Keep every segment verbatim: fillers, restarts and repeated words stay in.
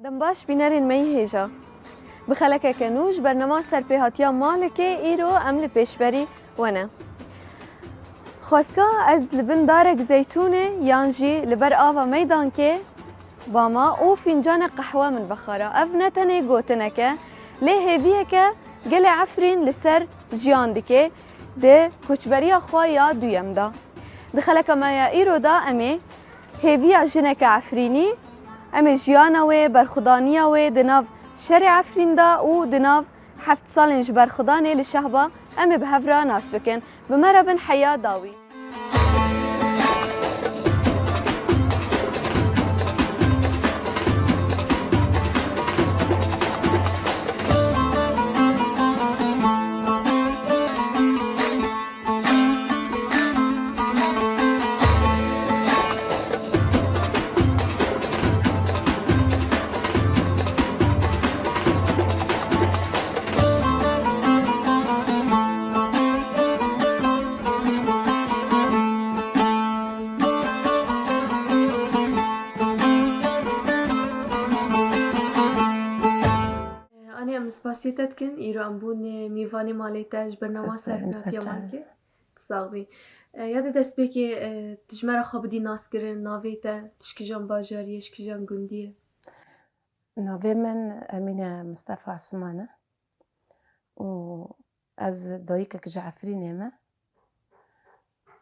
Dem baş bînerên me yî hêja. Bi xelekeke nû ji bernama Serpêhatiya Malikê îro em li pêşberî we ne. Xwestka ez li bin darek zeytûnê yan jî li ber ava meydankê bama û fîncanek qehwe min vexara. Ev ne tenê gotinek e, lê hêviyeke gelê Efrîn li ser jiyan dike di koçberiya xwe ya duyem de. Di xeleka me ya îro de em ê hêviya jineke Efrînî, em ê jiyana wê, berxwedaniya wê di nav şerê Efrîn de û di nav heft salên ji berxwedanê li Şehba em ê bi hev re nas bikin. Bi me re bin heya dawî. Anê, em spasiyê te dikin. Îro em bûn mîvanê malê te ji bernama Serpêhatiya Malikê. Sax bî. E, ya de destpêkê, e, tu ji me re xwe bidî naskirin, navê te, tu ji kijan bajarî ye, ji kijan gundî ye? Navê min Emîne Mistefa Siman e û ez dayikek ji Efrînê me.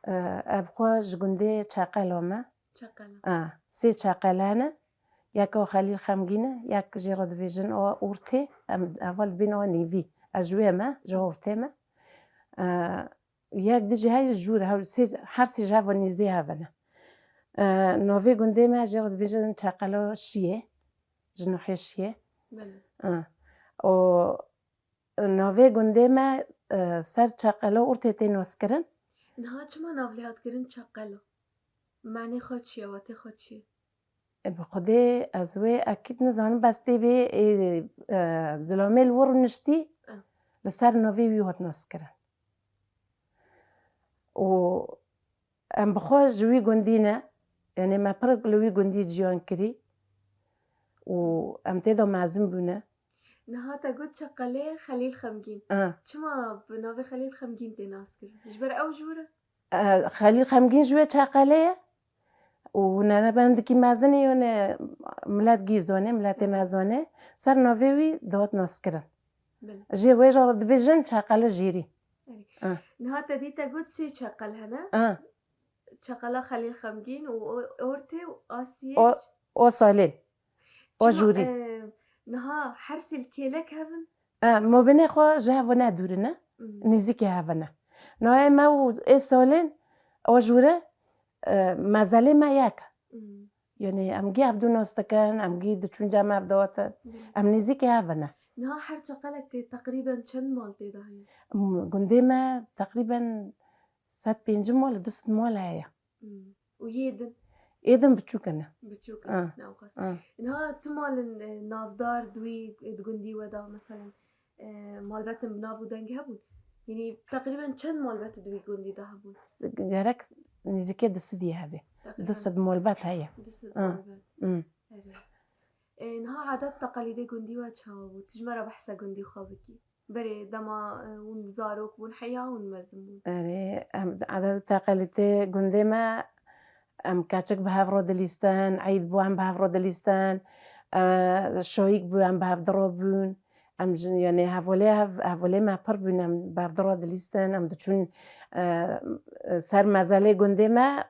E, ev xwe ji gundê Çeqela me. Çeqela. A, sê çeqele hene. Yek o Xelîl Xemgîn e, yek jê re dibêjin o Ortê, em heval dibên o Nîvî. Ez ji wê me, ji Ortê me. E, Yek dijî hey jûr, hew sê, her sê ji hev nêzî hev ne. E, navê gundê me jê re dibêjin Çeqelo Şiyê, ji Nuhê Şiyê. Belê. E, û navê gundê me, e, ser Çeqelo Ortê tê naskirin. Niha çima nav lê hat kirin Çeqelo? Manê xwe çi ye, watê xwe çi ye? E, bi Xwedê ez wê ekîd nizanim, bes tê bê, ê, e, zilamê li wir niştî, Ah. li ser navê wî hat naskirin. Û em bi xwe ji wî gundî ne, yanê me pir li wî gundî jiyan kirî û em tê de mezin bûne. Niha te got Çeqelê Xelîl Xemgîn. Ah. Çima bi navê Xelîl Xemgîn tê naskirin? Ji ber ew jûr e? E, Xelîl Xemgîn ji wê Çeqelê ye û hunermendikî mezin e, yanê milet gî zane, miletê me zane, ser navê wî dihat naskirin. Belê. Jê wê jî re dibêjin Çeqelo Jêrî. Belê. Ah. Niha te dî te got sê çeqel hene. Ah. Çeqela Xelîl Xemgîn û o-, Ortê û Asiyê. O, o Salên. O Çima, jûrî. E, niha her sê li kêlek hev in? E, mobinê xwe ji hev ne dûr in, Hmm. nêzîkê hev ne. Nayê me û ê Salên, o jûre, e, mezelê me yek. Hmm. Yanî em gî hevdû nas dikin, em gî diçûn cem hev dihatin. Hmm. Em nêzîkê hev ne. Niha her çeqelek tê teqrîben çend mal tê de heye? M-, gundê me teqrîben sed pêncî mal, du sed mal heye. Hmm. Û yê din? Ê din biçûk in. Biçûk in, Ah, ne ew qas. ah. Niha tu malin, e, navdar di wî, e, di gundî we de, meselen, e, malbetin bi nav û deng hebûn? Yanî teqrîben çend malbet di wî gundî de hebûn? Gerek nêzîkê du sedî hebe. Teqrîben. Du sed malbet heye. Du sed Ah. malbet. Hmm. Erê. E, niha adet teqalîdê gundî we çawa bû? Tu ji me re behsa gundî xwe bikî. Berê dema, e, hûn zarok bûn heya hûn mezin bûn? Erê, em, adet û teqalîtê gundê me, em keçik bi hev re dilîstin, eyd bû em bi hev re dilîstin, e, şayîk bû em bi hev dirobûn. Em ji, yanê hevalê hev, hevalê me pir bûn, em bi hev dire dilîstin, em diçûn, e, ser mezelê gundê me,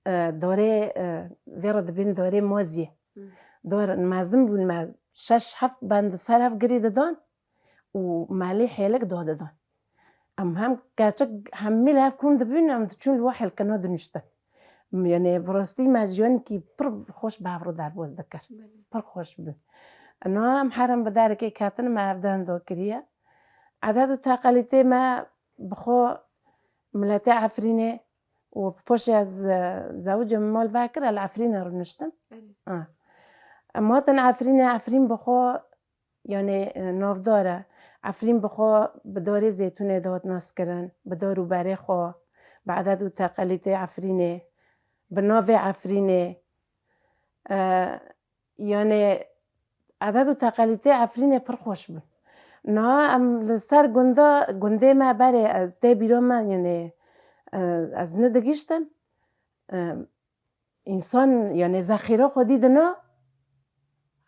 e, dorê, e, vê re dibên dorê moziyê. Hmm. Dor mezin bûn me şeş heft bend ser hev girî didan û malê hêlik dadidan. Em hem keçik hemî li hev kom dibûn, em diçûn li we hêlkina dinuştin. Yanî bi rastî me jiyankî pir xweş bi hev re derbas dikir. Pir xweş bû. Niha em herin bi derekê ketin, me ev dendo kiriye. Edet û teqelîtê me bi xwe miletê Efrînê û paşê ez, e, zewicê min mal vekir, ez li Efrînê rûniştim. Belê. Ha. Em hatin Efrînê, Efrîn bi xwe, yanî, e, navdar e. Efrîn bi xwe bi darê zeytûnê dihat naskirin, bi dar û berê xwe, bi edet û teqelîtê Efrînê, bi navê Efrînê. E, Yanî, edet û teqelîtê Efrînê pir xweş bû. Niha em li ser gunda, gundê me berê, ez tê bîra me, yanî, e, ez nedigihîştim. E, însan, yanî, zexîra xwedî dina,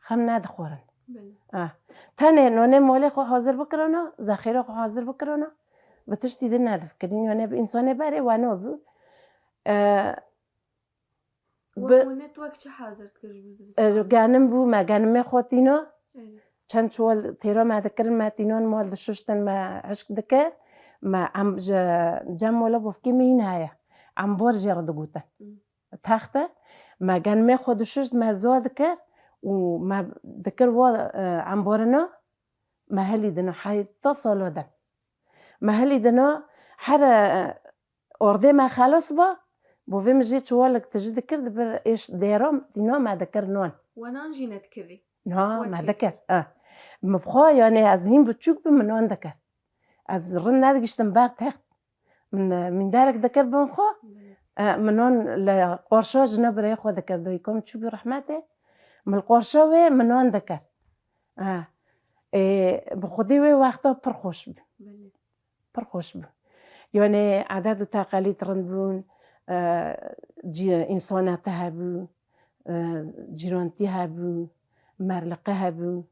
xem nedixwarin. Belê. Ah. Tenê nonê malê xwe hazir bikirana, zexîra xwe hazir bikirana, bi tiştî din nedifikirin. Yanî, bi însanê berê weno bû. E, Bi- Wek hûn ne tu wek çi hazir dikir ji bo E, zivistan? Genim bû, me genimê xwe tîna. Erê. Çend çuwal têra me dikirin, me tînan mal dişuştin, me hişk dikir. Me em ji cem mala bofkê me hîn heye. Embor jê re digotin. Hı. Text e. Me genimê xwe dişuşt, me za dikir û me dikir wa, e, emborina, me hilî dina heta sala din. Me hilî dina her, e, Ordê me xelas ba, bovê min jê çuwalek tijî dikir, dibir êş dêra, tîna me dikir nan. We nan jî nedikirî? Na, we me çêdikir. Dikir. Eh. Min bi xwe, yanî ez hîn biçûk bim, min nan dikir. Ez rind nedigihîştim ber text. Min, eh, minderek dikir bin xwe. Belê. Eh, min nan li qorşa jina birayê xwe dikir. Dayika min çûbû rehmetê. Min li qorşa wê min nan dikir. Eh. Ê, bi xwedê wê wexta pir xweş bû. Belê. Pir xweş bû. Yanî edet û teqelîd rind bûn, e, cî-, însanetî hebû, e, cîrantî hebû, merliqe hebû.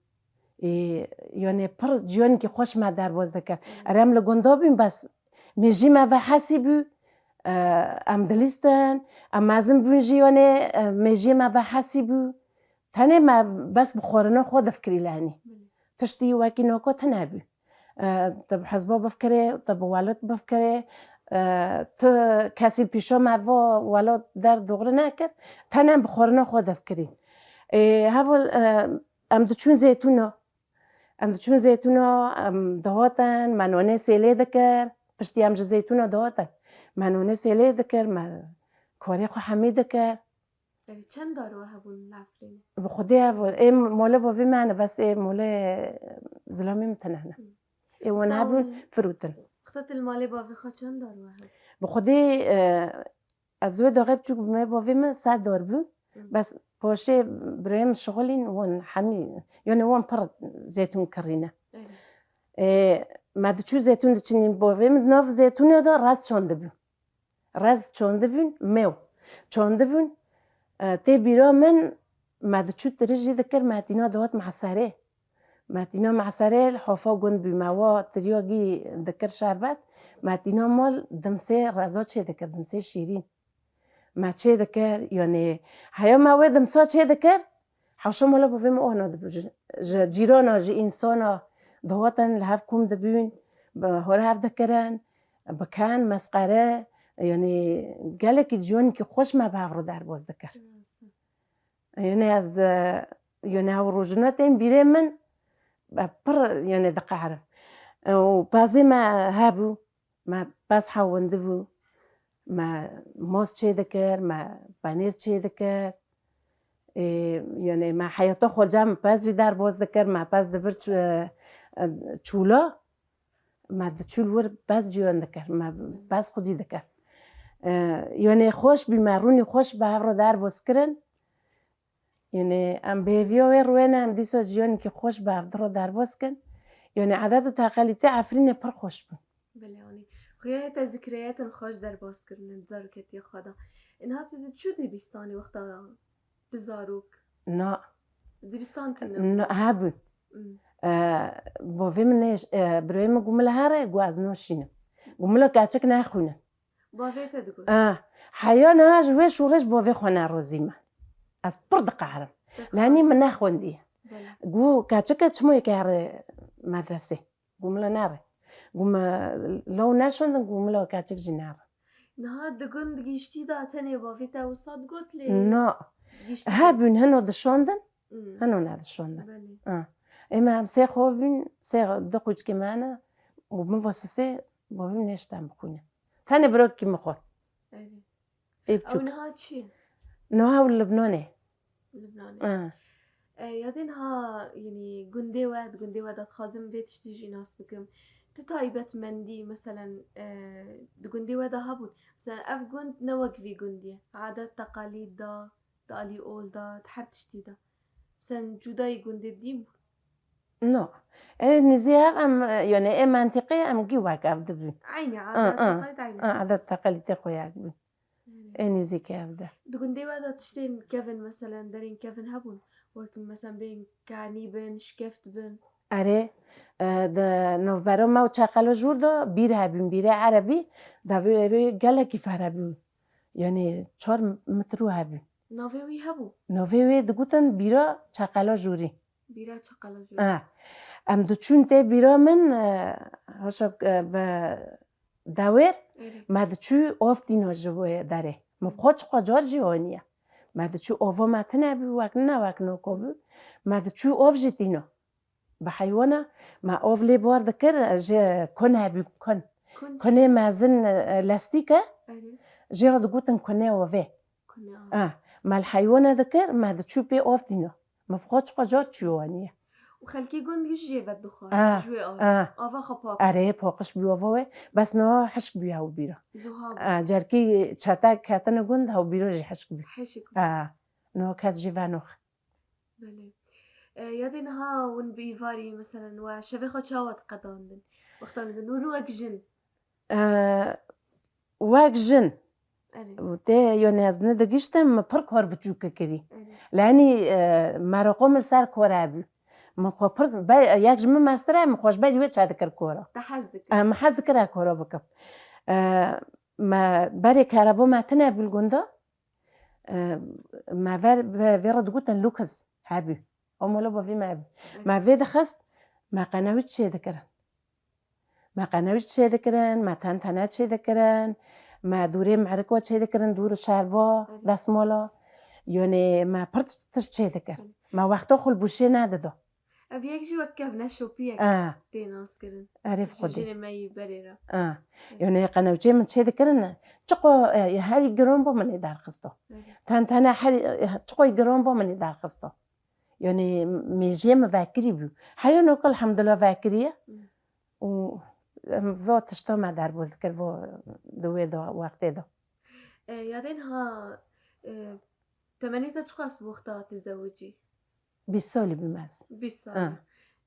Ê, yanî pir ciyanekî xweş me derbas dikir. Erê em li gunda bûn, bes mêjî me vehesî bû, e, em dilîstin, em mezin bûn jî, yanî, e, mêjiyê me vehesî bû. Tenê me bes bi xwarina xwe difikirî li henî. Belê. Tiştî wekî noko tune bû. E, tu bi hizba bifikirê, tu bi welat bifikirê, e, tu kesî pîşa me va welat der dogre nekir, tenê bi xwarina xwe difikirî. Ê, heval, e, em diçûn zeytûna. Em diçûn zeytûna, em dihatin, me nonê sêlê dikir. Piştî em ji zeytûna dihatin. Me nonê sêlê dikir, me karê xwe hemî dikir. Erê, çend dar we hebûn li Efrînê? Bi Xwedê ev, ê mole bavê me ne, bes ê mole zilamê min tune ne. Hı. Ê wan hebûn, firûtin. Wexta tu li malê bavê xwe çend dar we hebûn? Bi Xwedê, e, ez wê daxê biçûk bûme bavê min sed dar bûn. Hı. Bes paşê birayê min şixulîn wan hemî, yanî wan pir zeytûn kirîne. Erê. Ê, me diçû zeytûn diçinîn bavê min, nav zeytûnê de rez çandibû. Rez çandibûn, mew çandibûn. E, tê bîra min, me diçû tirî jî dikir, me tîna dihat meserê. Me tîna meserê li hafa gund bû, me wa tiriyagî dikir şerbet, me tîna mal dimsê reza çê dikir, dimsê şîrîn. Me çê dikir, yanî heya me wê dimsa çê dikir, hewşa mala bavê min ona dibû. Ji, ji cîrana, ji însana dihatin li hev kom dibûn, bi hor hev dikirin, bikin, mesqere, yanî gelekî ciyanekî xweş me bi hev re derbas dikir. Rast e. Yanî ez, e, yanî ew rojina tên bîrê min, e, pir, yanî diqeherim. E, û pezê me hebû, me pez hewindibû, me mos çê dikir, me penîr çê dikir. Ê, yanî me heyata xwe cem pez jî derbas dikir, me pez dibir çû-, e, e, çûla. Me diçû li wir pez ciyan dikir, me pez xwedî dikir. E, yanî xweş bî, me rûnî xweş bi hev re derbas kirin. Yanî em bi hêviya wê rûyê ne, em dîsa jiyanekî xweş bi hev re derbas kin. Yanî edet û teqelîtê Efrînê pir xweş bûn. Belê, anî. Xuya te zikreyetin xweş derbas kirine di zaroketiya xwe de. Inha tu diçû dibistanê wexta tu zarok? Na. Dibistan tune? Na, hebûn. Hmm. E, bavê min nêş-, e, birayê min got min li here, got ez naşînim. Got min li keçik nexwînin. Bavê te digot? E, heya niha ji wê şûrê ji bavê xwe nerazî me. Ez pir diqeherim. Te Lenî xwest. Min nexwendiye. Belê. Got keçike çima yê ke here medresê? Got min li nere. Got min law neşandin, got min li keçik jî nere. Niha di gund giştî de tenê bavê te wisa digot lê No. Giştî hebûn, hino dişandin, Hmm. hino nedişandin. Belê. Ha. Ê me em sê xwe bûn, sê du qûçkê me hene û min va sisê bavê min nêşten bixwîne. Tenê birokî min xwe. Erê. Ê Ew biçûk. Niha çi? Niha ew li Libnanê. Libnanê. Ha. E, ya dê niha, yanî gundê we, di gundê we de dixwazim vê tiştî jî nas bikim. Ti taybetmendî, meselen, e, di gundê we de hebûn. Meselen, ev gund ne wek vî gundî ye. Adet, teqalîd de, di alî ol de, di her tiştî de. Meselen, cudayî gundê dî bûn? No. Ê nizî hev em, e, yanî ê mentîqê em gî wek ev dibûn. Eynî, Ha, adet, ha. teqalîd eynî. Ha, adet, teqalîdê xwe yek bûn. Ê nîzîkî ev de. Di gundê we de tiştên kevin, meselen, derên kevin hebûn? Wek, meselen, bên kanî bin, şikeft bin? Erê, e, di navbera me û Çeqelo Jûr de bîr hebîn, bîrê erebî, de vê, vê gelekî fere bû. Yanî çar metrû hebî. Navê wî hebû? Navê wê digotin bîra Çeqelo Jûrî. Bîra Çeqelo Jûrî. Ha. Em diçûn tê bîra min, e, haşa, e, bi dewêr, Erê. me diçû av tîna ji wê derê. Min bi xwe çiqa car jî aniye. Me diçû ava me tine bû, wek nina, wek noko bû. Me diçû av jî tîna. Bi heywana me av lê bar dikir, ji kun hebû, kun. Kun çi? Kunê mezin, e, lestîk e. Erê. Jê re digotin kunê avê. Kunê avê. Ah, me li heywana dikir, me diçû pê av tîna. Me bi xwe çiqa car çû aniye. Û xelkê gund jî jê vedixwar, Ah, ji wê avê. ah. Ava xwe pak. Erê, paqij bû ava wê. Bes niha hişk bû ew bîra. Zuha bû. Ah, cerkî çetek ketine gund, ew bîra jî hişk bû. Hişk bû. Ah, niha kes jî venox. Belê. E, ya dê niha hûn bi îvarî, meselen, we şevê xwe çawa diqedandin? Wexta min din, hûn wek jin? E, wek jin. Erê. Û tê, yanî ez nedigiştim, min pir kar biçûk kirî. Erê. Lenî, e, mereqo min ser kor hebû. Min xwe pir, be-, yek ji min mestir e, min xwe ji berî wê çêdikir kora. Te hez dikir? E, min hez dikir ez kora bikim. E, me berê kerebo me tine bû li gunda. E, me ver, ve-, vê re digotin lûkiz hebû. Ew mala bavê me hebû. Erê. Me vê dixist, me qenewî çêdikirin. Me qenewî çêdikirin, me tentene çêdikirin, me dûrê meriko çêdikirin, dûr û şerba, Erê. destmala. Yanî me pir tişt çêdikir. Erê. Me wexta xwe li bûşê nedida. Ev yek jî wek kevneşopiyek Ah. tê naskirin. Erê bi Ji Xwedê. jinê me yî berê re. Ah. Erê. Yanî qenewçê min çêdikirin, çiqo, e, her giran bo min ê derxisto. Erê. Tentene her, e, çiqo giran bo min ê derxisto. Yanî mêjiyê min vekirî bû. Heya noko elhamdulillah vekirî ye. Hmm. Û em va tişta me derbas dikir, va di wê de, wextê de. E, ya dê niha, e, temenê te çiqas bû wexta tu zewicî? Bîst salî bûm ez. Bîst salî. Ha.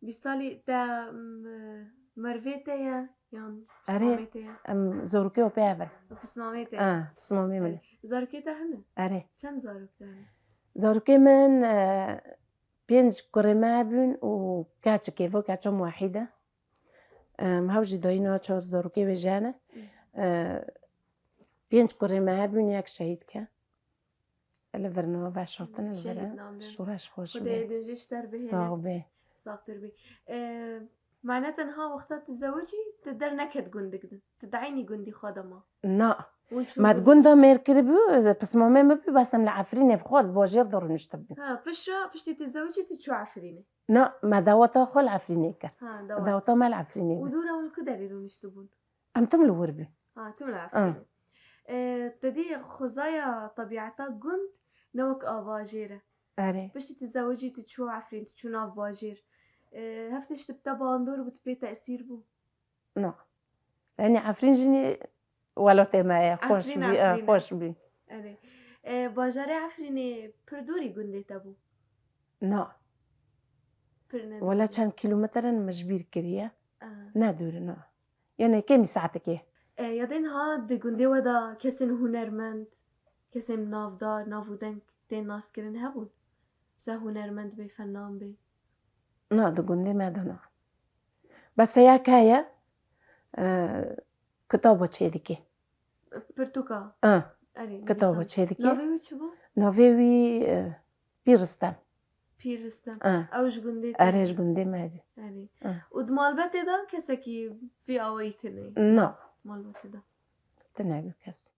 Bîst salî te, m-, mervê te ye yan Erê, pismamê te ye? Em zarokê û pê ev in. Pismamê te ye? Ha, pismamê min e. Erê. Zarokê te hene? Erê. Çend zarok te hene? Zarokê min, e, pênc kurê me hebûn û keçikê, va keça min wehîd e. Em, hew jî dayîna çar zarokê wê jene. Hı. E, pênc kurê me hebûn, yek şehîd ke. Li vir niha veşartin li vir e. Şehîd nam bê. Şoreş xweş Xwedê bê. Êdin jê ji te re bihêle. Sax bê. Saxtir bê. E, mane te niha wexta tu zewicî, tu derneket gundik din. Tu di eynî gundî xwe de ma. Na. Hûn çûn Me di gund? gunda mêr kiribû, pismamê min bû, bes em li Efrînê bi xwe di bajêr de rûniştibûn. Ha, piştre, piştî tu zewicî tu çû Efrînê? Na, me daweta xwe li Efrînê kir. Ha, dawet. Daweta me li Efrînê Û bû. dû re hûn li ku derê rûniştibûn? Em tim li wir bûn. Ha, tim li Ah. Efrînê. E, te dî xwezaya tebîeta gund ne wek a bajêr e. Erê. Piştî tu zewicî, tu çû Efrîn, tu çû nav bajêr. E, hev tişt bi te bandor bû, tu pê tesîr bû? Na. Yanî Efrîn jî welatê me ye, xweş Efrîn, bî, e, Efrîn e. xweş bî. Erê. E, bajarê Efrînê pir dûrî gundê te bû? Na. Pir ne Wela dûr e. çend kîlometre in min ji bîr kiriye. Aha. Ne dûr in, na. Yanî kêmî saetekê. E, ya dê niha di gundê we de kesên hunermend, kesên navdar, nav û deng tên naskirin hebûn? Mesela hunermend bê, fenan bê. Na, di gundê me de na. Bes heyek heye, e, kitaba çêdikê. Pirtûka. Ah, Erê, kitaba nivîsand. çêdikê. Navê wî çi bû? Navê wî, e, Pîr Ristem. Pîr Ristem. Ah. Ew ji gundê te Erê, ye? ji gundê me bî. Erê. Ah. Û di malbetê de kesekî vî awayî tune? Na. Malbetê de. Tune bî kes.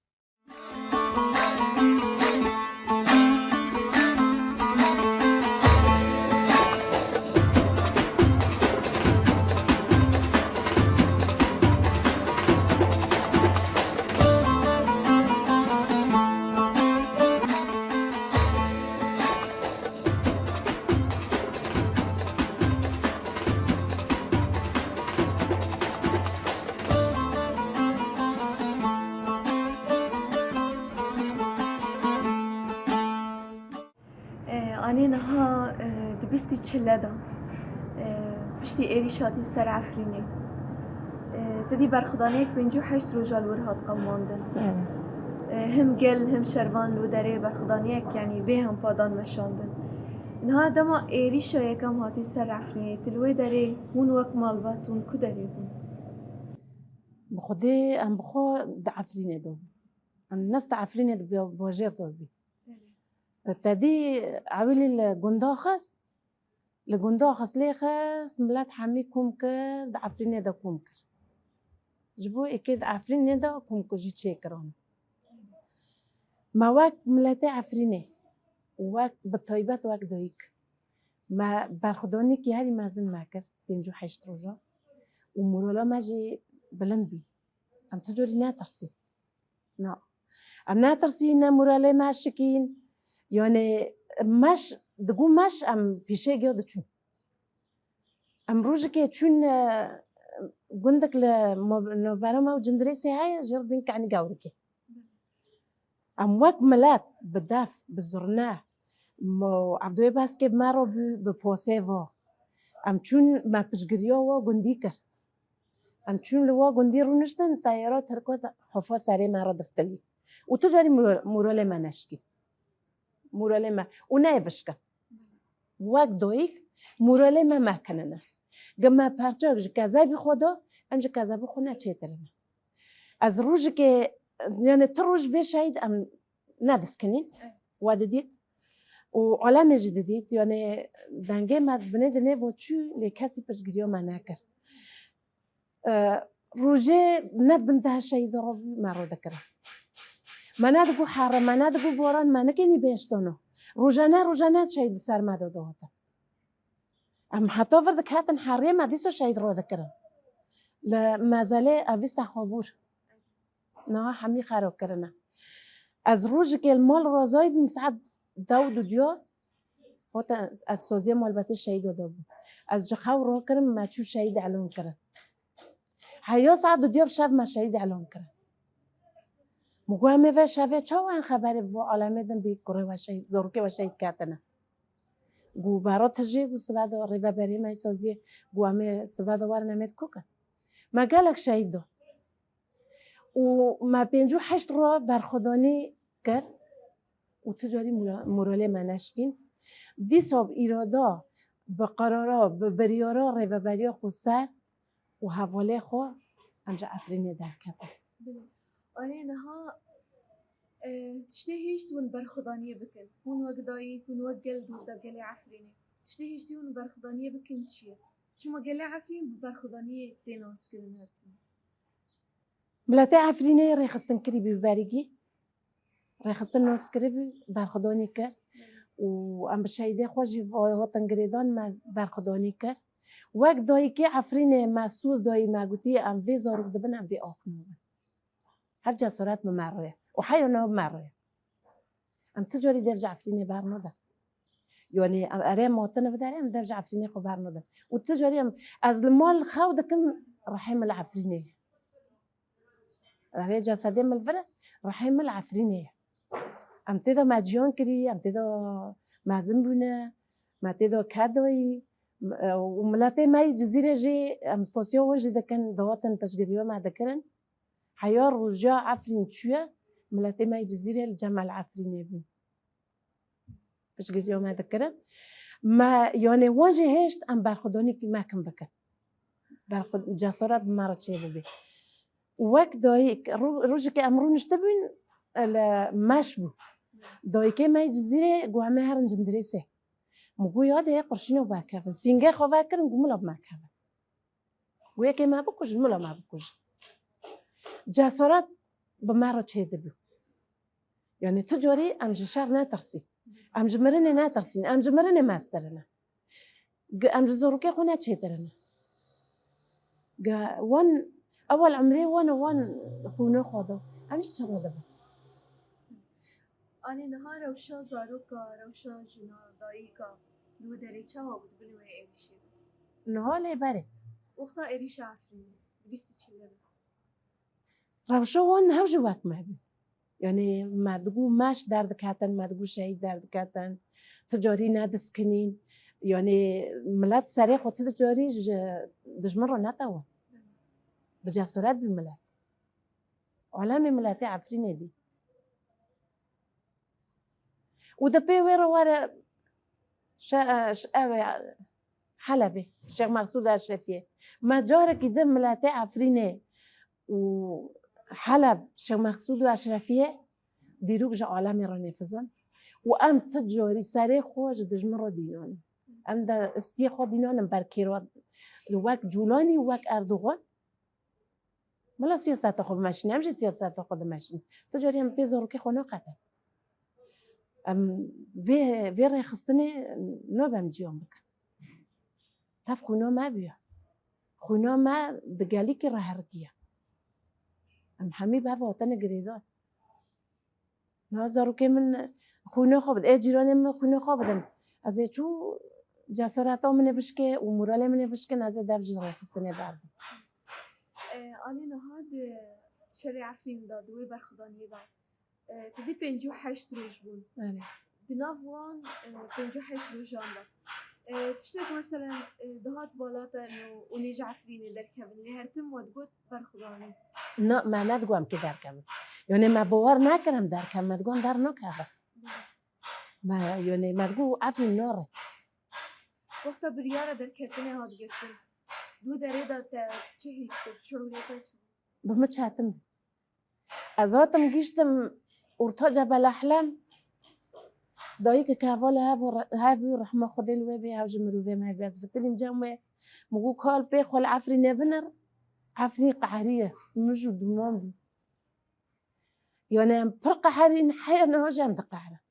E, anê niha, e, di bîstî çile de, e, piştî êrîş hatî ser Efrînê. E, te dî berxwedaniyek pêncî û heşt roja li wir hat qewimandin. Belê. E, him gel, him şervan li wê derê berxwedaniyek, yanî bê hempa dan meşandin. Niha dema êrîşa yekem hatî ser Efrînê, tu li wê derê hûn wek malbat hûn ku derê bûn? Bi xwedê em bi xwe di Efrînê de bûn. Em nefs di Efrînê di ba-, bajêr de bî. Belê. Te dî ewilî li gunda xist, li gunda xist lê xist, milet hemî kom kir, di Efrînê de kom kir. Ji bo êkê di Efrînê de kom kujî çêkirin. Me wek miletê Efrînê û wek, bi taybet wek dayik, me berxwedanîkî herî mezin me kir, pêncî û heşt roja û morala me jî bilind bî. Em tu carî netirsî. Na. Em netirsî, ne moralê me şikîn. Yanê meş, digo meş em pîşê giya diçûn. Em rojekê çûn, e, gundek li mo-, navbera me û Cindirêsê heye, jêr bin kenî gewrikê. Em wek milet bi def, bi zurne, mo-, Evdoyê Beskê bi me re bû, bi posê va. Em çûn, me piştgiriya wa gundî kir. Em çûn li wa gundî rûniştin, teyara tirko hofa serê me re diftilî. Û tu carî mor-, moralê me neşkî. Moralê me. Û neyê bişkin. Wek doyîk moralê me mekinine. Ge me perçek ji kezebî xwe da, em ji kezebî xwe neçêtirine. Ez rojekê, yanê ti roj vê şehîd em nediskinîn. Evet. We didît. Û alemê jî didît. Yanê dengê me binê dinê vo çû lê kesî piştgiriya me nekir. E, rojê ne bin deh şehîd re bû me re dikirin. Me nedigo here, me nedigo boran, me nikênî bêştono. Rojane, rojane şehîd bi ser me de dihatin. Em heta vir diketin herê me dîsa şehîd re dikirin. Li mezelê evîsta xwe bûr. Niha hemî xerab kirine. Ez rojekê li mal razayî bûm saet deh û dudiya. Hota ez soziya malbatê şehîda de bûm. Ez ji xew rakirim, me çû şehîd elan kirin. Heya saet dudiya bi şev me şehîd elan kirin. Min got, "Em ê ve şevê çawa em xeberê bi alemê din bî kurê we şehîd, zarokê we şehîd ketine?" Got, "Bero tijê," got, "sibe de rêveberê me soziyê," got, "Em ê sibe de werin em ê dikokin." Me gelek şehîd da. Û me pêncî û heşt roj berxwedanî kir û tu carî mora-, moralê me neşkîn. Dîsa bi îrada, bi qerara, bi biryara rêveberiya xweser û hevalê xwe em ji Efrînê derketin. Bilê. Anê niha, e, tiştê hêşt hûn berxwedaniyê bikin. Hûn wek dayik, hûn wek gel dûr de gelê Efrînê. Tiştê hêştî hûn berxwedaniyê bikin çi ye? Çima gelê Efrîn bi berxwedaniyê tê naskirin her tim? Miletê Efrînê rêxistin kirî bî berîgî. Rêxistin nas kiribû, berxwedanî kir û em bi şehîdê xwe jî hatin girêdan, me berxwedanî kir. Wek dayikê Efrînê me soz dayî, me gotî, em vê zarok dibin, em vê ax nabin. Hev cesaret bi me re ye û heya niha bi me re ye. Em tu carî dev ji Efrînê bernadin. Yanî em erê em hatine bi derê, em dev ji Efrînê xwe bernadin. Û tu carî em, ez li mal xew dikim, rihê min li Efrînê ye. Erê cesedê min li vir e, rihê min li Efrînê ye. Em tê de me ciyan kirî, em tê de mezin bûne, me tê de kar dayî, û miletê me yî Cizîrê jî em spasiya wan jî dikin, dihatin piştgiriya me dikirin. Heya roja Efrîn çûye, miletê me yî Cizîrê li cem me li Efrînê bûn. Piştgiriya me dikirin. Me, yanê wan jî hêşt em berxwedanîkî me kin bikin. Berxwe-, cesaret bi me re çêbibê. Û wek dayik, ro-, rojekê em rûniştibûn, li meş bû. Dayikê me yê Cizîrê got, "Em ê herin Cindirêsê." Min got, "Ya dê qurşîna bi me kevin." Sîngê xwe vekirin, got, "Mila bi me kevin." Got, "Yekê me bikujin, mila me bikujin." Cesaret bi me re çêdibû. Yani tu carî em ji şer netirsîn. Em ji mirinê netirsîn. Em ji mirinê mestir in. Em ji zorokê xwe ne çêtir in. Ge-, wan ewel emrê wan û wan xwîna xwe da. Em jî çawa dibin? Anê niha rewşa zaroka, rewşa jina, dayika li wê derê çawa bû di bin wê êrîşê de? Niha lê berê. Wexta êrîşa Efrînê, bîst û çil be. Rewşa wan hev jî wek me bû. Yani me digû meş derdiketin, me digû şehîd derdiketin. Tu carî nediskinîn. Yani milet serê xwe tu carî ji dijmin re netewe. Bi cesaret bû milet. Alemê miletê Efrînê dî. Û di pê wê re were şe-, ev ê Helebê, Şêx Meqsûd û Eşrefiyê. Me carekî di miletê Efrînê û Heleb, Şêx Meqsûd û Eşrefiyê dîrok ji alemê re nêfizan. Û em ti carî serê xwe ji dijmin re dînanin. Em de istiyê xwe dînanin ber kêra wek Cûlanî, wek Erdogan. Mala siyaseta xwe bimeşîne, em jî siyaseta xwe dimeşînin. Tu carî em pê zarokê xwe naqetin. Em vê, vê rêxistinê nabem ciyan bikin. Tev xwîna me bûye. Xwîna me di gelîkî re herikiye. Em hemî bi hev hatine girêdan. Na zarokê min xwîna xwe bidin, ê cîranê min xwîna xwe bidin. Ez ê çû cesareta min ê bişkê û moralê min ê bişkin, ez ê dev ji rêxistinê berdim. E, Anî niha di şerê Efrîn de, di wê berxwedaniyê de, e, tu dî pêncî û heşt roj bûn. Erê. Di nav wan, e, pêncî û heşt rojan de, e, tiştek meselen, e, dihat bala te û, û nêja Efrînê derkevin. Lê her tim we digot berxwedanî. Na, me nedigot em kê derkevin. Yani me bawer nekir em derkevin, me digot em dernakevin. Me, yani me digot Efrîn nare. Wexta biryara derketinê hat girtin, di wê derê de te çi hîs kir, şuurê te çi bû? Bi min çetin bû. Ez hatim gihîştim orta Cebel Ehlem. Dayikeke hevalê hebû, hebû, rehma Xwedê li wê bê, ew ji mirovê me hebû. Ez fitilîm cem wê. Min got, kal pê xwe li Efrînê binir. Efrîn qeheriye. Mij û duman bû. Yani em pir qeherîn, heya niha jî em diqeherin.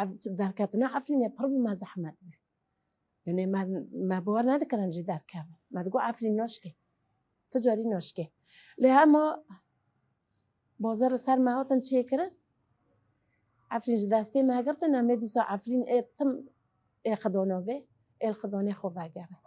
Ev derketina Efrînê pir bi me zehmet bû. Yani me, me bawer nedikirin jî derkevin. Me digot Efrîn naşkê. Ti carî naşkê. Lê hema bazar li ser me hatin çêkirin. Efrîn ji destê me girtin, em ê dîsa Efrîn ê tim ê xidona bê, ê li xidonê xwe vegerin.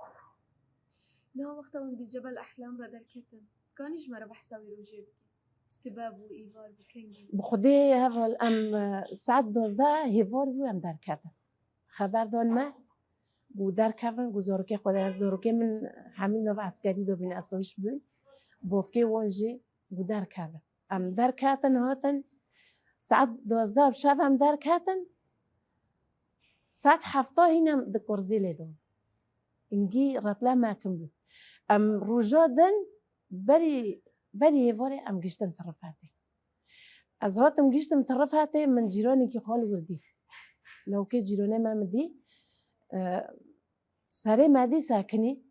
Niha wexta hûn di Cebel Ehlam re derketin, kanî ji me re behsa wî rojê bikî? Sibeb û îvar bû kengî? Bi Xwedê heval em, e, saet dozdeh hêvar bû em derketin. Xeber dan me, got derkevin, got zarokê xwe de, zarokê min hemî nav eskerî de bûn, esayîş bûn. Bavkê wan jî got derkevin. Em derketin hatin, saet dozdeh bi şev em derketin, saet hefta hîn em di kurzîlê de bûn. Îngî retle me kim bû. Em roja din berî, berî hêvarê em gihiştin Tirifetê. Ez hatim gihiştim Tirifetê, min cîranekî xwe li wir dî. Lewkê cîranê me min dî. E, serê me dî sekinî.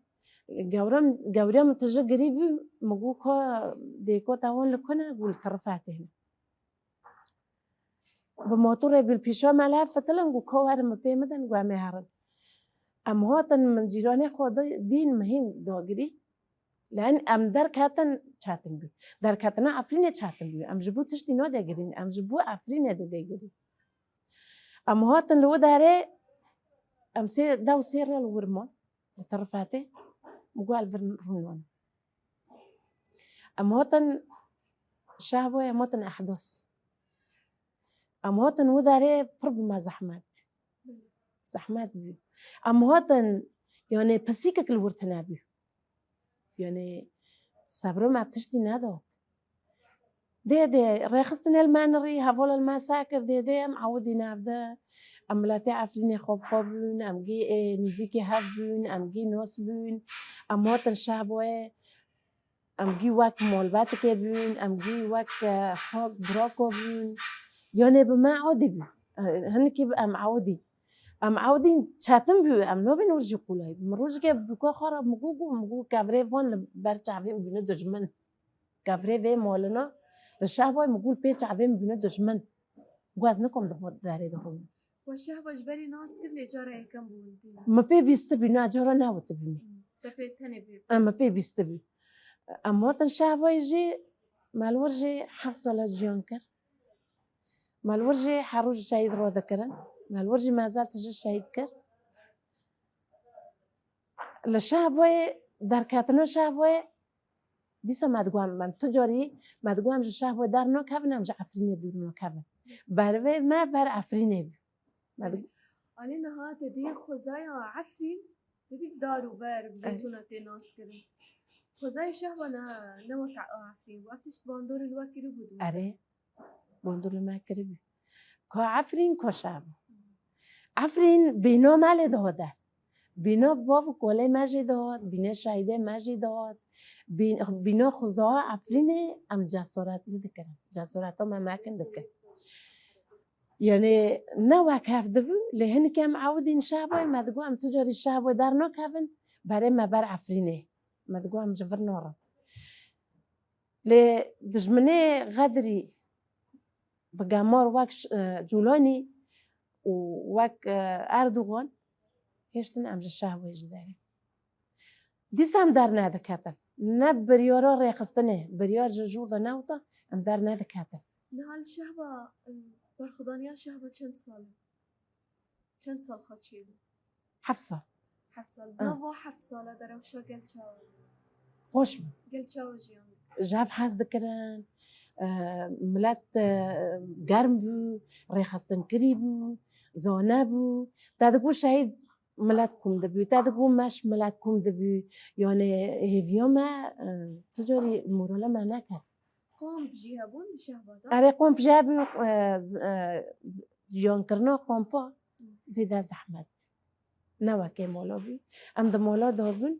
Gewrem, gewriya min tije girî bû, min got ka dêkota wan li ku ne, got li Tirifetê ne. Bi motorê bî li pîşa me li hev fitilin, got ka werin min pê midin, got em ê herin. Em hatin min cîranê xwe di-, dîn min hîn dagirî. Lê em derketin çetin bû. Derketina Efrînê çetin bû. Em ji bo tiştî nadegirîn, em ji bo Efrînê didegirîn. Em hatin li wê derê, em sê, dew sê re li wir man, li Tirifetê, min got li vir rûnan. Em hatin Şehboyê, em hatin Ehdos. Em hatin wê derê pir bi me zehmet bû. Zehmet bû. Em hatin, yani pisîkek li wir tune bû. Yani sebra me bi tiştî nedat. Dê, dê, rêxistinê li me nirî, hevala li me sekir, dê, dê, em ewidî nav de. Em miletê Efrînê xwe bi xwe bûn, em gî, ê, nîzîkî hev bûn, em gî nos bûn. Em hatin Şehboyê, em gî wek malbetikê bûn, em gî wek, e, xak, birako bûn. Yani bi me ewidî bû. E, hinekî bi em ewidî. Em ewidî çetin bû, em nabîn wir jî qûlay. Min rojekê bûka xwe re min got, got, min got, kevirê van li ber çavê min bûne dijmin. Kevirê vê malina li Şehboyê min got pê çavê min bûne dijmin. Guez nikom di derê de xwe. We şehba ji berê nas kir lê cara yekem bû hûn tê. Min pê bîstibî, na cara newitibî min. Te pê tenê pê. Em min pê bîstibî. Em hatin şehbayê jî, me li wir jî heft sala jiyan kir. Me li wir jî her roj şehîd radikirin. Me li wir jî mezel tije şehîd kir. Li şehbayê, derketina şehbayê, dîsa me digot em, em tu carî me digot em ji şehbayê dernakevin, em ji Efrînê dûr nakevin. Bervê me ber Efrînê bû. Me dig- Anê niha te dê xwezaya Efrîn, te dî bi dar û ber, bi zeytûna tê nas kirin. Xwezayê şehba ne, ne weke Efrîn bû. Ev tişt bandorê li we kiribû dû. Erê. Bandor li me kiribû. Ka Efrîn, ka şehba. Efrîn bîna me lê dihate. Bîna bav û kolê me jî dihat, bînê şehîdê me jî dihat. Bîn-, bîna xwezaya Efrînê em cesaret li dikirin. Cesareto me mekin dikir. Yanî ne wek hev dibû, lê hinek em ewidîn şehbayê, me digot em tu carî şehbayê dernakevin, berê me ber Efrînê. Me digot em ji vir narin. Lê dijminê Xedirî bi gemar wek ş-, e, Cûlanî û wek, e, Erdogan hêştin em ji şehwê ji derê. Dîsa em dernediketin. Ne biryara rêxistinê, biryar ji jûr de newta, em dernediketin. Niha li şehba, em, berxwedaniya şehba çend sal e? Çend sal xwe çêbû? Heft sal. Heft sal. Di nava heft sala de rewşa gel çawa bû? Xweş bû. Gel çawa jiyan? Ji hev hez dikirin. E, milet, e, germ bû, rêxistinkirî bû, zane bû. Te digot şehîd milet kom dibû. Te digot meş milet kom dibû. Yanî hêviya me, e, tu carî morala me neket. Komp jî hebûn di şehba de? Erê, komp jî hebûn, e, z-, e, z-, jiyankirina kompa zêde zehmet bû. Ne wekê mala bû. Em di mala de bûn.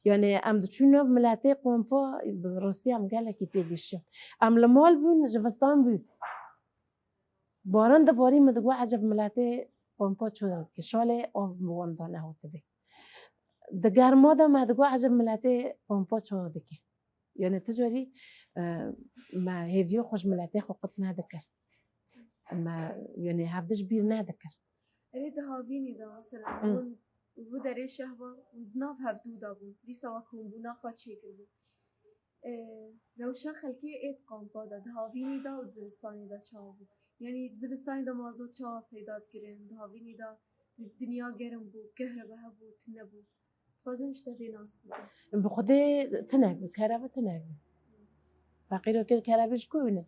Yanî em diçûn nav miletê kompa, bi rastî em gelekî pê dîşiyan. Em li mal bûn, zivistan bû. Baran dibarî, min digot, eceb miletê kompa çawa dike? Şalê av bi wan de nehatibe. Di germa de me digot, eceb miletê kompa çawa dike? Yanî tu carî, e, me hêviya xwe ji miletê xwe qut nedikir. Me, yanî hevdî ji bîr nedikir. Erê, di havînî de, mesela, Hı. hûn û derê şehba hûn di nav hevdû de bûn. Dîsa wek hûnbûna xwe çêkiribûn. E, rewşa xelkê ê di kampa de, di havînî de û di zivistanî de çawa bû? Yanî di zivistanî de mazot çawa peyda dikirin? Di havînî de di-, dinya germ bû, kehrebe hebû, tune bû. Dixwazim ji te vê nas bikim. Bi xwedê tune bû, kerebe tune bû. Feqîrokê kerebê ji ku bîne?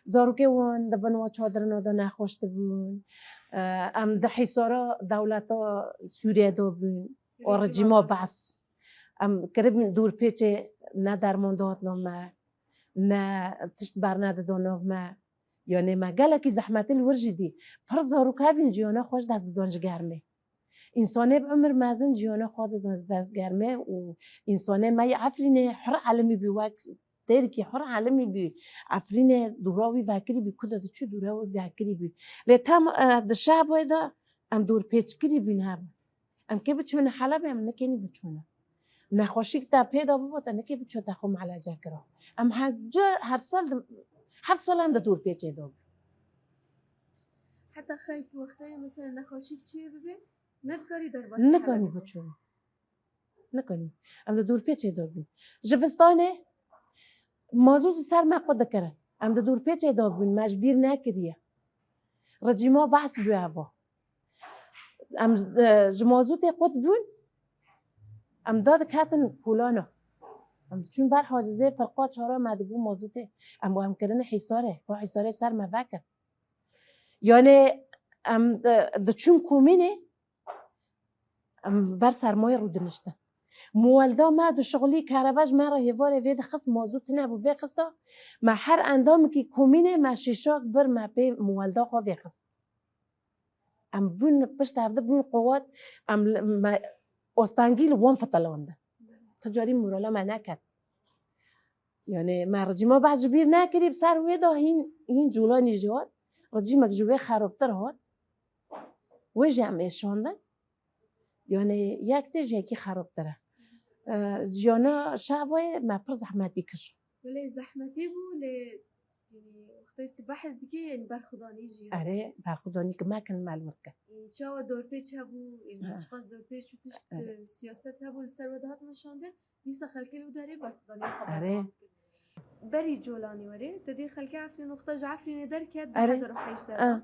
Zarokê wan di bin wa çadirina de nexweş dibûn. E, em di hîsara dewleta Sûriyê de bûn. Û rejîma Be's. Em kiribin dûrpêçê, ne derman dihat nav me, ne tişt bernedida nav me. Yanê me gelekî zehmetî li wir jî dî. Pir zarok hebîn jiyana xwe ji dest didan ji germê. Însanê bi umir mezin jiyana xwe didan ji dest germê û însanê me yê Efrînê hur elimî bî wek têrikî hur elimî bî. Efrînê dûra wî vekirî bî, ku de diçû dûra wî vekirî bî. Lê tam, e, di şehbayê de em dûrpêçkirî bîn hev. Em kê biçûne Helebê, em nikênî biçûne. Nexweşîk te pê de bibo, te nikê biçû te xwe muelece kira. Em her, her sal, heft sal em di dûrpêçê de bû. Heta xelk wextê mesela nexweşîk çê bibe, nedikarî derbasî Helebê. Nikanî biçûne. Nikanî. Em di dûrpêçê de bûn. Ji vistanê mazû ji ser me qut dikirin. Em di dûrpêçê de bûn, me ji bîr nekiriye. Rejîma Be's bû eva. Em, e, ji mazûtê qut bûn, em dadiketin kolana. Em diçûn ber Hacizê firqa çara me dibû mazûtê. Em û em kirine hîsarê. Xwe hîsarê ser me vekir. Yanê em, e, diçûn komînê, em ber sermayê rûdiniştin. Muwelda me dişixulî, kerebe ji me re hêvarê vê dixist, mazût tune bû vê xista. Me her endamekî komînê me şîşak bir me pê muwelda xwe vê xist. Em bûn pişt hev de bûn quwet, em li, me ostengî li wan fitilandin. Ti carî morala me neket. Yanê me rejîma Be's ji bîr nekirî, bi ser wê de hîn, hîn Cûlanî jî hat. Rejîmek ji wê xerabtir hat. Wê jî em êşandin. Yanê yek tê ji yekî xerabtir e. E, jiyana şehbayê me pir zehmetî kir. Belê zehmetî bû, lê Wextê tu behs dikî, yanî berxwedanî jî. Erê, berxwedanî ki me kin, me li wir kin. Çawa dorpêç hebû, yanî Ha. çiqas dorpêç û tişt, Erê. e, siyaset hebû, li ser we dihat meşandin, dîsa xelkê li derê berxwedaniya xwe Erê. berdewam kir. Berî Colanî werê, te dê xelkê Efrîn wexta ji Efrînê derket, Erê. du hezar û hejdeh Ah.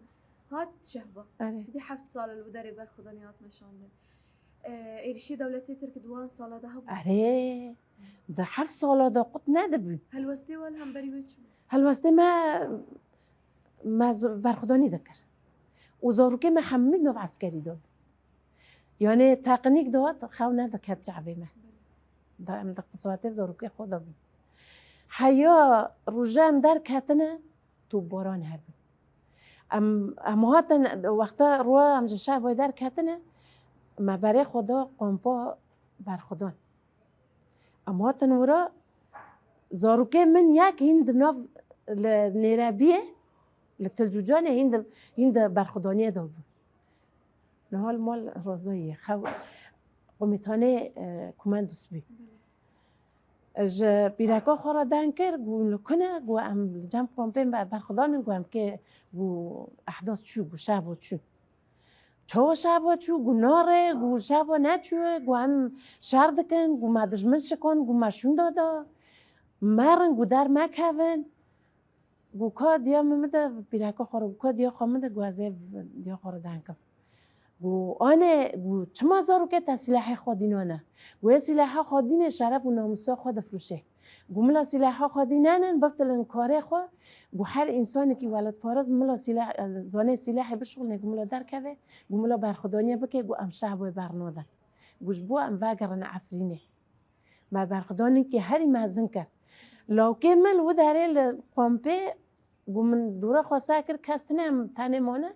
hat Şehba. Erê. Te dê heft sal e li derê berxwedaniya hat meşandin. E, êrişê dewletê Tirk di wan sala de hebû. Erê, di heft sala de qut nedibû. Helwestê we li hemberî wê çi bû? Helwestê me, me z-, berxwedanî dikir. Û zarokê me hemî di nav eskerî de bû. Yanê teqinîk dihat, xew nediket çavê me. Da em di qiswetê zarokê xwe de bûn. Heya roja em derketine, topbaran hebûn. Em, em hatin, wexta roja em ji Şehboyê derketine, me berê xwe da kompa berxwedan. Em hatin wira, zarokê min yek hîn di nav li Nêrebiyê, li Tilcûcanê hîn di, hîn di berxwedaniyê de bû. Niha li mal Rozayê ye. Xew-, komutanê, e, komandos bû. Ji pîreka xwe re deng kir, got, "Li ku ne?" Got, "Em li cem kompê me berxwedan in." Got, "Em kê?" Got, "Ehdas çû, got, Şehbo çû." "Çawa Şehbo çû?" Got, "Nare." Got, "Şehbo neçûye." Got, "Em şer dikin." Got, "Me dijmin şikand." Got, "Me şûnda da." "Merin." Got, "Der mekevin." Got, "Ka diya min bide." Pîreka xwe re got, "Ka diya xwe min de." Got, "Ez ê diya xwe re deng kim." Got, "Anê." Got, "Çima zarokê te sîlehê xwedî nane?" Got, "Ê sîleha xwedî ne, şeref û namûsa xwe difroşê." Got, "Mila sîleha xwedî nenin, biftilin karê xwe." Got, "Her însanekî welatparêz mila sîleh, zanê sîlehê bişuxulnê, got mila derkeve, got mila berxwedaniyê bike, got em Şehboyê bernadin. Got ji bo em vegerin Efrînê." Me berxwedanekî herî mezin kir. Lawkê min li wî derê li kompê, got, "Min dûra xwe seh kir, kes tine, em tenê mane."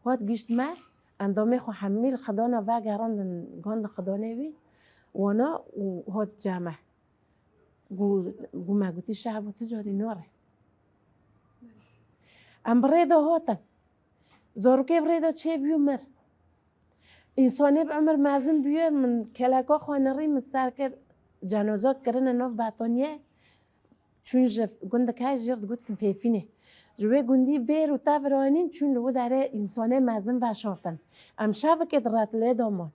Hat gihîşt me, endamê xwe hemî li xidana vegerandin, gandin xidanê wî, wana û hat cem me. Got, got, "Me gotî Şehbo tu carî nare." Em bi rê de hatin. Zarokê bi rê de çêbû mir. Însanê bi umir mezin bûye, min keleka xwe nirî, min ser kir, cenaza kirine nav betoniyê, çûn ji gundek he jêr digotin Fêfînê. Ji wê gundî bêr û tevir anîn, çûn li wî derê însanê mezin veşartin. Em şevikê di retilê de man.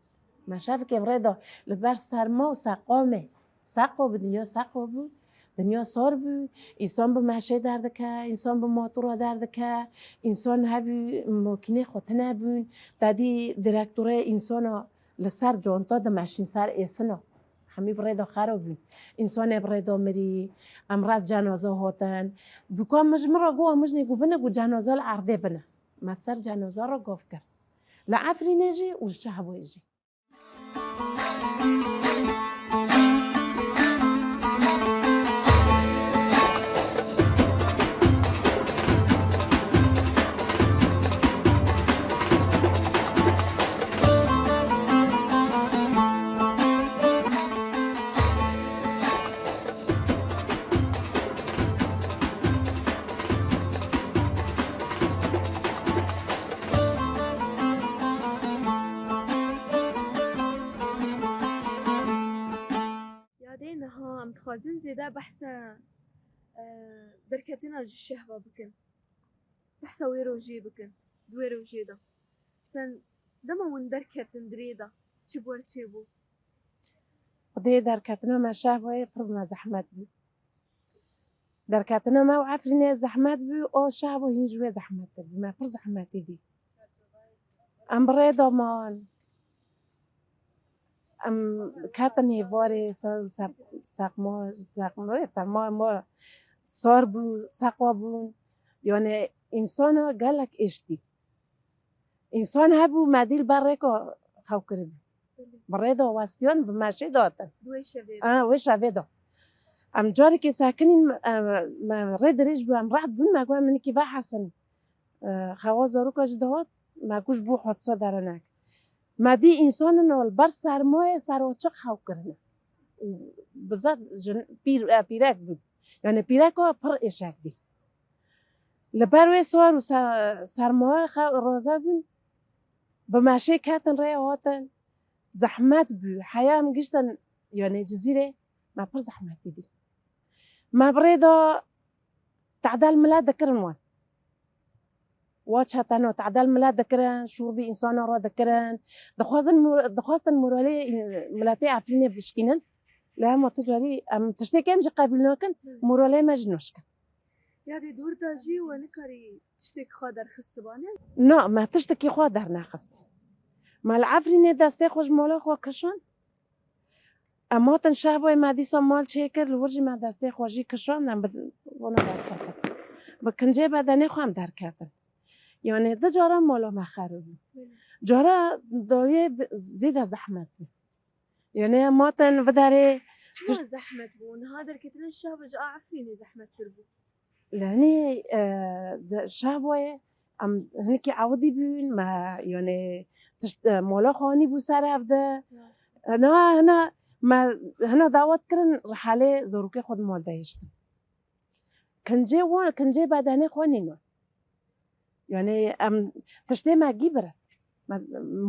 Me şevikê bi rê de li ber serma û seqamê. Seqo bû, dinya seqo bû. Dinya sar bû. Însan bi meşê derdike, însan bi motora derdike, însan hebû makînê xwe tune bûn. Te dî direktorê însana li ser canta dimeşîn, ser êsina. Hemî bi rê de xera bûn. Însanê bi rê de mirî, em rez cenaza hatin. Bûka min ji min re got, "Em mijnê got bine, got cenaza li erdê bine." Me ser cenaza re gav kir. Li Efrînê jî û li Şehboyê jî. Yadê niha em dixwazin zêde behsa, e, derketina ji Şehba bikin. Behsa wê rojê bikin. Di wê rojê de. Sen dema hûn derketin di rê de, çi bi we re çêbû? Xwedê derketina me Şehbayê pir bi me zehmet bû. Derketina me û Efrînê zehmet bû, o Şehbo hîn ji wê zehmettir bû. Me pir zehmetî dî. Em bi rê de man. Em ketin êvarê, ser, ser, serma, serma, serma ma sar bû, seqwa bûn. Yani însana gelek êş dî. Însan hebû, me dî li ber rêka xew kiribû. Bi rê de westiyan, bi meşê de hatin. Di wê şevê de. Ha, wê şevê de. Em carekê sekinîn, em, me rê dirêj bû, em reht bûn, me got, "Em hinkî vehesin." E, xewa zaroka jî dihat, me got, "Ji bo hodisa derenek." Me dî însanin li ber sermayê seroçik xew kirine. Û bizet jin pîr, e, pîrek bûn. Yani pîreka pir êşek dî. Li ber wê sar û se-, sermaye xew roze bûn, bi meşê ketin rê hatin, zehmet bû. Heya em giştin, yani Cizîrê, me pir zehmetî dî. Me bi rê de Tehdel milet dikirin wan. Wa çeteno tehdel milet dikirin, şûr bi însana re dikirin. Dixwazin mor-, dixwastin moralê, e, miletê Efrînê bişkînin. Lê hema tu carî em tiştê kem jî qebîl nakin, moralê me jî naşkin. Ya dê dûr de jî we nikarî tiştekî xwe derxistibane? Na, me tiştekî xwe dernexist. Me li Efrînê destê xwe ji mala xwe kişand. Em hatin Şehboyê, me dîsa mal çêkir, li wir jî me destê xwe jî kişand, em bi vana derketin. Bi kincê bedenê xwe em derketin. Yanê du cara mala me xerab bû. Belê. Cara dawiyê bi-, zêde zehmet bû. Yanê em hatin vidarê. Çima tişt- zehmet bû? Niha derketina Şehbo ji a Efrînê zehmettir bû. Lenî, e, di Şehboyê em hinekî ewdî bûn, me, yanê tişt, e, mola xwe anî bû ser ev de. Rast. Hina, hina, me, hina dawet kirin, rihelê zarokê xwe di mal de hiştin. Kincê wan, kincê bedenê xwe nîne. Yanê em tiştê me gî bire. Me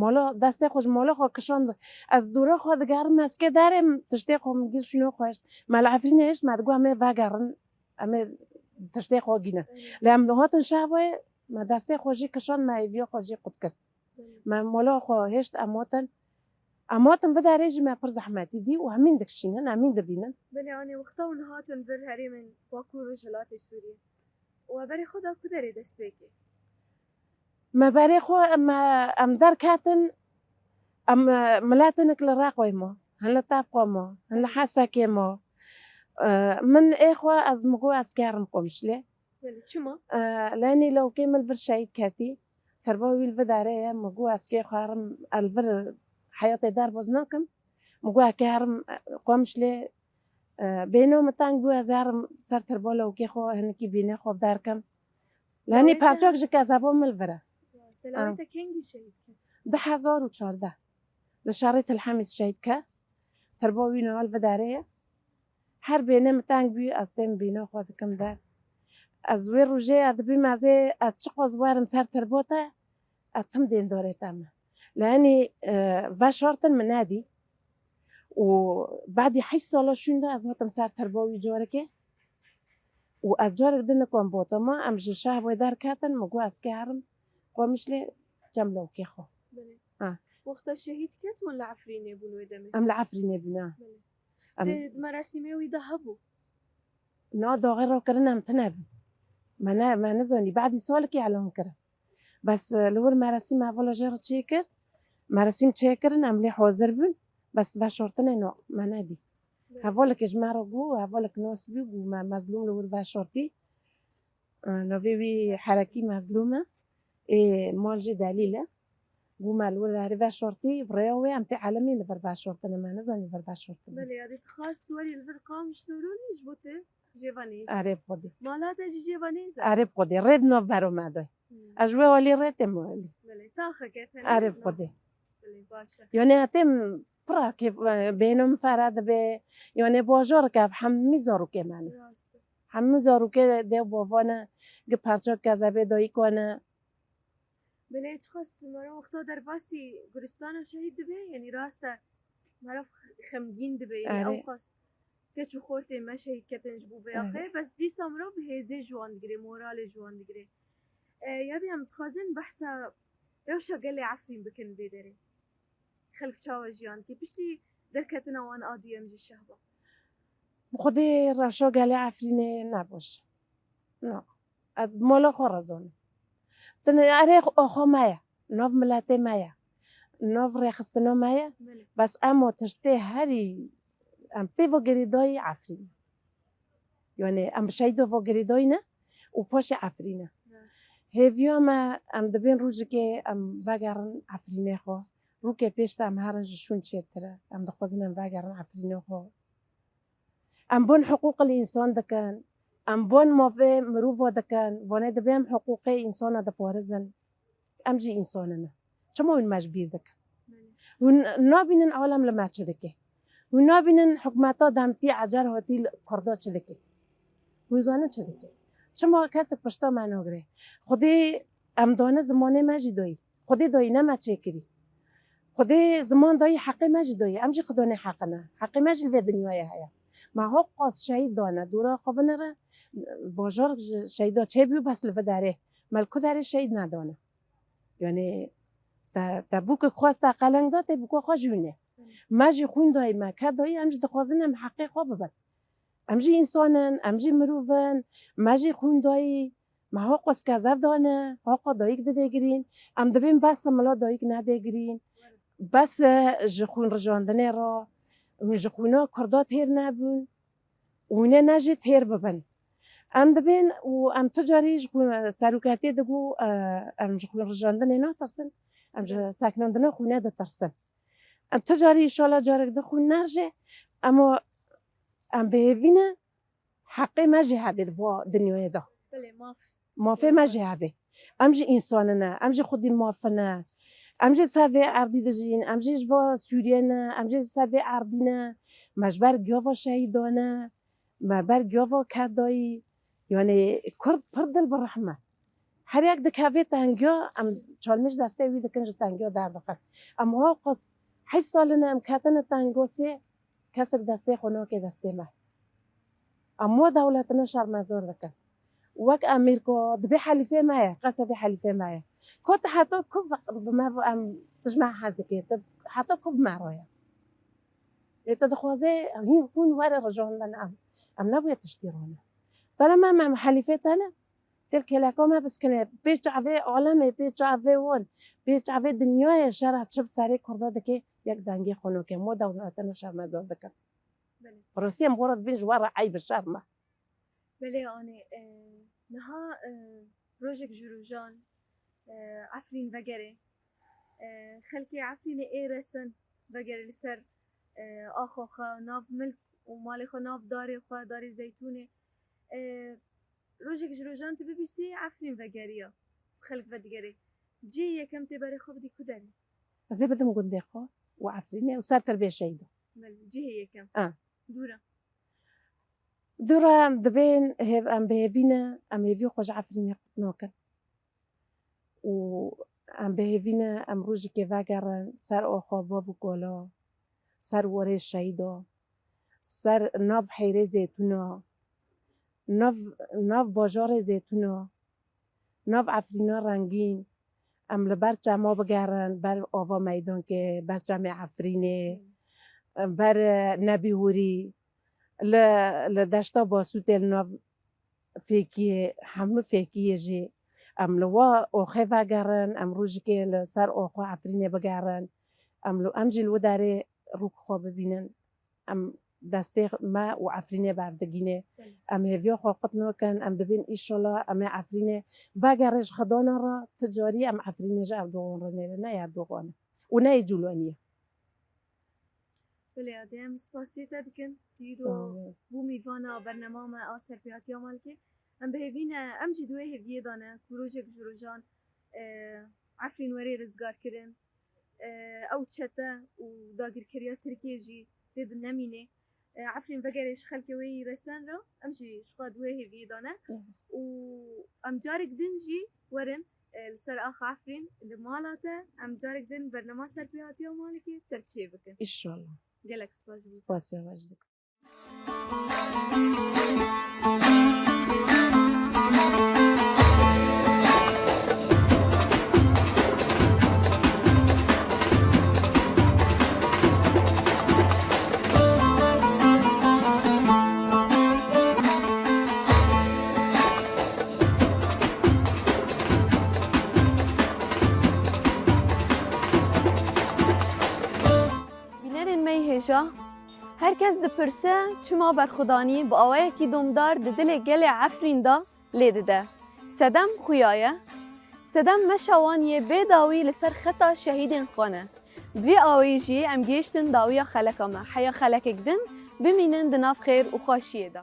mola, destê xwe ji mola xwe kişand. Ez dûra xwe digerim, ez kê derê tiştê xwe min gî şûna xwe hişt. Me li Efrînê hişt, me digot em ê vegerin, em ê tiştê xwe gînin. Lê em hatin Şehboyê, me destê xwe jî kişand, me hêviya xwe jî qut kir. Me mola xwe hêşt, em hatin. Em hatin vidarê jî me pir zehmetî dî û hemîn dikişînin, hemîn dibînin. Belê, anê wexta hûn hatin vir herêmên Bakur û Rojhilatê Sûriyê. We berê xwe da ku derê dest pê kir? Me berê xwe, me, em derketin, em, e, milet hinek li Reqoyê ma, hin li Tevqa ma, hin li Hesekê ma. E, min ê xwe ez mi got ez kerim Qomişlê. Belê, çima? E, lenî lewkê min li vir şehîd ketî. Terba wî li vir derê ye, mi got ez kê xwe herim, ez li vir heyatê derbaz nakim. Mi got ez kê herim, e, Qomişlê, e, bêhna min teng bû, ez herim ser terba lewkê xwe, hinekî bêhna xwe bi der kim. Lenî perçak ji kezeba min li vir e. Rast e, lawê te kengî şehîd ket? Du hezar û çardeh. Li şerê Til Hemîs şehîd ket. Terba wî niha li vir derê ye. Her bêhna min teng bû, ez têm bêhna xwe dikim der. Ez wê rojê ez dibîm, ez ê, ez çiqas werim ser terba te, ez tim dêndarê te me. Lenî, e, veşartin min nedî. Û badî heşt sala şûnde ez hatim ser terba wî carekê. Û ez carek din nikom botama, em ji Şehboyê derketin, min got ez kê herim Qomişlê cem lewkê xwe. Belê. Ha. Wexta şehîd ket, hûn li Efrînê bûn wê demê? Em li Efrînê bûn, ha. Belê. Em Di, di merasîmê wî de hebû? Na, daxê rakirin em tune bûn. Me ne, me nizanî, badî salekê elan kirin. Bes, e, li wir merasîm hevala jê re çêkir. Merasîm çêkirin, em lê hazir bûn. Bes veşartinê na, me nedî. Belê. Hevalekê ji me re got, hevalek nas bû, got me Mezlûm li wir veşartî. E, navê wî Herekî Mezlûm e. Ê, mal jî Delîl e. Got me li wir herî veşartî, bi rêya wê em pê elemîn li vir veşartine, me nizanî vir veşartine. Belê, ya dê dixwast werî li vir Qamişlo rûnî ji bo te jêva nêz e. Erê bi Xwedê. Mala te jî jêva nêz e. Erê bi Xwedê. Rê di nav bero me de. Hmm. Ez ji wê alî rê têm alî. Belê, taxeke tenê. Erê bi Xwedê. Belê, baş e. Yanê têm pira kêf, e, bêhna min fere dibe. Yanê bajarek ev hemî zarokê me ne. Rast e. Hemî zarokê dev bava ne, gi perçak kezebê dayika ne. Belê, çiqas meriv wexta derbasî guristana şehîd dibe, yanî rast e, meriv x-, xemgîn dibe, yanî Erê. ewqas keç û xortê me şehîd ketin ji bo vê Erê. axê, bes dîsa meriv bi hêzê ji wan digire, moralê ji wan digire. E, ya dê em dixwazin behsa rewşa gelê Efrîn bikin vê derê. Xelk çawa jiyan dike? Piştî derketina wan a duyem ji Şehba. Bi Xwedê rewşa gelê Efrînê ne baş. Na. Ez mala xwe re zanim. Tine erê xwe, xwe me ye. Nav miletê me ye. Nav rêxistina me ye. Belê. Bes ema tiştê herî em pê ve girêdayî Efrîn. Yanî em bi şehîda ve girêdayî ne û paşê Efrîn e. Rast. Hêviya me em dibên rojekê em vegerin Efrînê xwe. Rûkê pêş de em herin ji şûn çêtir e. Em dixwazin em vegerin Efrînê xwe. Em bon hiqûqil însan dikin, em bon mafê mirova dikin, vanê divê em hiqûqê însana diparizin. Em jî însan in. Çima hûn me ji bîr dikin? Belê. Hûn nabînin alem li me çi dike? Hûn nabînin hikûmeta demtî ecer hatî li Kurda çi dike? Hûn zanin çi dike? Çima kesek pişta me nagire? Xwedê em dane zimanê me jî dayî. Xwedê dayî ne me çêkirî. Xwedê ziman dayî, heqê me jî dayî. Em jî xidanê heqine. Heqê me jî li vê dinyayê heye. Me hewqas şehîd dane, dora xwe binire, Bajar ji şehîda çêbû, bes li vê derê. Me li ku derê şehîd nedane. Yanî te, te bûkek xwest te qeleng da, te bûka xwe jûne. Me jî xwîn dayî, me ked dayî, em jî dixwazin em heqê xwe bibin. Em jî însan in, em jî mirov in, me jî xwîn dayî, me haqa skezev dane, haqa dayik dide girîn. Em dibên bes e mila dayik nede girîn. Bes e ji xwîn rijandinê re, hûn ji xwîna Kurda têr nebûn. Hûn ê ne jî têr bibin. Em dibên û em tu carî ji xwîn, seroketiyê digo, e, em ji xwîn rijandinê natirsin, em ji seknandina xwînê ditirsin. Em tu carî înşallah carek di xwîn nerjê, ema em bi hêvî ne, heqê me jî hebe di va dinyayê de. Belê, maf. Mafê me jî hebe. Em jî însan ne, em jî xwedî maf ne. Em jî ser vê erdî dijîn, em jî ji va Sûriyê ne, em jî ser vê erdî ne. Me ji ber giyava şehîdan e, me ber giyava ked dayî. Yanî Kurd pir dil bi rehm e. Her yek dikeve tengiya, em çalmîş destê wî dikin, ji tengiya derdixin. Em ha qas heşt sal in em ketine tengosê, kesek destê xwe nake destê me. Em wa dewletine şermezar dikin. Wek Amerîka, dibê helîfê me ye, qesedê helîfê me ye. Ku tu heta ku bi me ve em, tu ji me hez dikê, tu heta ku bi me re ye? Lê tu dixwazê hîn xwîn were rijandin em. Em nebûye tiştî rane. Tene me, me helîfê te ne. Têl kêleka me biskine. Pê çavê alemê, pê çavê wan, pê çavê dinyayê şera çi bi serê Kurda dike, yek dengê xwe nake. Mo dewletine şermezar dikin. Belê. Rastî em xwe re dibên ji we re eyb û şerm e. Belê, anê, e, niha, e, rojek ji rojan, e, Efrîn vegerê. E, xelkê Efrînê ê resen vegerê li ser, e, axa xwe, nav milk û malê xwe, nav darê xwe, darê zeytûnê. E, rojek ji rojan tu bibîsî Efrîn vegeriya, xelk vedigerê. Cihê yekem tê berê xwe bidî ku derê? Ez ê bidim gundê xwe û Efrînê û ser tirbê şehîdan. Belê, cihê yekem. A. Dûr e. Dûr e, em dibên hêv-, em bi hêvî ne, em hêviya xwe ji Efrînê qut nakin. Û em bi hêvî ne, em rojekê vegerin ser axa bav û kala, ser warê şehîda, ser nav heyrê zeytûna, nav, nav bajarê zeytûna, nav Efrîna rengîn, em li ber çema bigerin, ber ava meydankê, ber çemê Efrînê, ber Nebî Hûrî, li, li deşta Basûtê, li nav fêkiyê, hemû fêkiyê jî. Em li wa oxê vegerin, em rojikê li ser oxê Efrînê bigerin. Em li, em jî li wê derê rûk xwe bibînin. Em destê me û Efrînê berdigînê. Belê. Em hêviya xwe qut nakin, em dibên îşallah em ê Efrînê vegerê ji Xwedana re, ti carî em Efrînê ji Erdogan re nêre, ne Erdogan e û ne yê Cûlanî ye. Belê, adê em spasiyê te dikin. Tu îro bû mîvana bernema me a Serpêhatiya Malikê. Em bi hêvî ne, em jî di wê hêviyê de ne ku rojek ji rojan, e, Efrîn were rizgarkirin. E, ew çete û dagirkeriya Tirkiyê jî tê di nemînê. E, Efrîn vegerê ji xelkê wê yî resen re, em jî ji xwe di wê hêviyê de ne. Û em carek din jî werin, e, li ser axa Efrîn, li mala te, em carek din bernema Serpêhatiya Malikê bi te re çêbikin. Înşallah. Gelek spas ji bo te. Spasiya we jî dikim. Bînerên me yê hêja, her kes dipirse, çima berxwedanî bi awayekî domdar di dilê gelê Efrîn de lê dide? Sedem xuya ye. Sedem meşa wan yê bê dawî li ser xeta şehîdên xwe ne. Bi vî awayî jî em gihiştin dawiya xeleka me. Heya xelekek din bimînin di nav xêr û xweşiyê de.